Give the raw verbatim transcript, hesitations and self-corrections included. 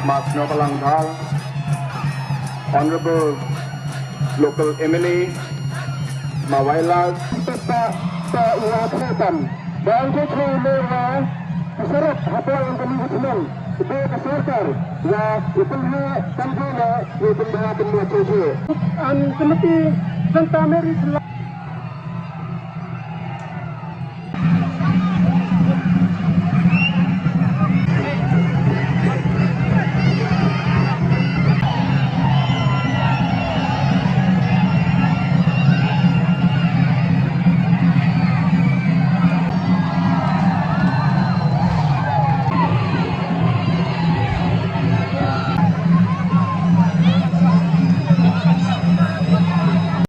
Mas Nobalang Dhar, Honorable Local M L A, Mawailas. Peppa, pa, wa, pepam. Bang ko ko me wa, kasarap, hapa ang kami ko tunang. Ipe ka sorkar, wa, ipin ha, kan ko na, ipin ha, ipin ha, ipin ha. An kemeti, Santa Mary,